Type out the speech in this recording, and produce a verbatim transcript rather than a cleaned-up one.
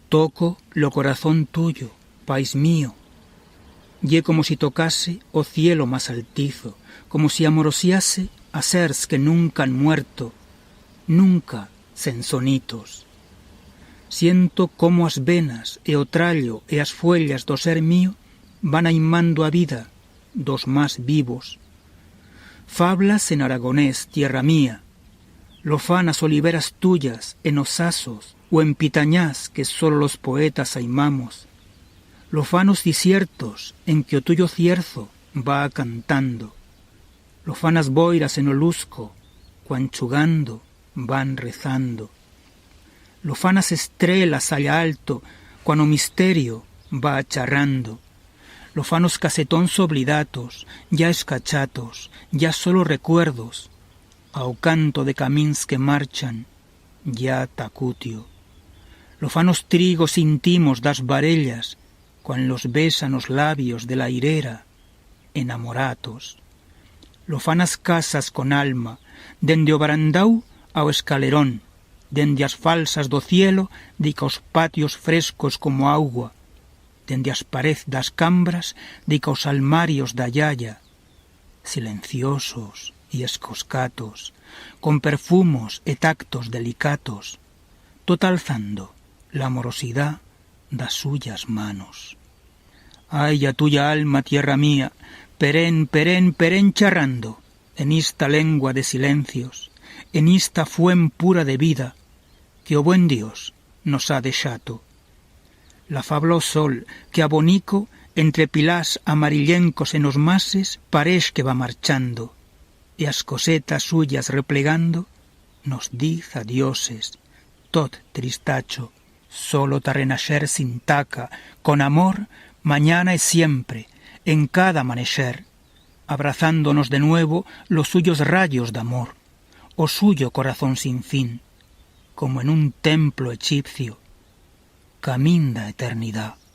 Toco lo corazón tuyo, país mío. Ye como si tocase o cielo mas altizo, como si amorosiase a sers que nunca han muerto, nunca s'ensonitos. Siento como as venas e o trallo e as fuellas d'o ser mío van aimando a vida d'os mas vivos. Fablas en aragonés, tierra mía. Lo fan as oliveras tuyas, en os asos u en pitanyás que solo los poetas aimamos. Lo fan os disiertos en que o tuyo cierzo va cantando. Lo fan as boiras en o lusco, cuan chugando van rezando. Lo fan as estrelas allá alto, cuan o misterio va charrando. Lo fan os casetons oblidatos, ya escachatos, ya solo recuerdos, a o canto de camins que marchan, ya tacutio. Lo fan os trigos intimos d'as varellas, cuan los besan os labios de la irera, enamoratos. Lo fan as casas con alma, dende o barandau a o escalerón, dende as falsas d'o cielo dica os patios frescos como augua, dende as parez d'as cambras dica os almarios d'a yaya, silenciosos y escoscatos, con perfumos e tactos delicatos, tot alzando la morosidá d'as suyas manos. Ai, a tuya alma, tierra mía, perén, perén, perén charrando, en ista lengua de silencios, en ista fuent pura de vida, que o buen Dios nos ha dexato. La fabla o sol, que abonico, entre pilars amarillencos en os mases, pareix que va marchando, e as cosetas suyas replegando, nos diz adioses, tot tristacho, solo ta renaixer s'intaca, con amor, manyana e siempre, en cada amaneixer, abrazándonos de nuevo los suyos rayos d'amor, o suyo corazón sin fin, como en un templo egipcio, camín d'a eternidat.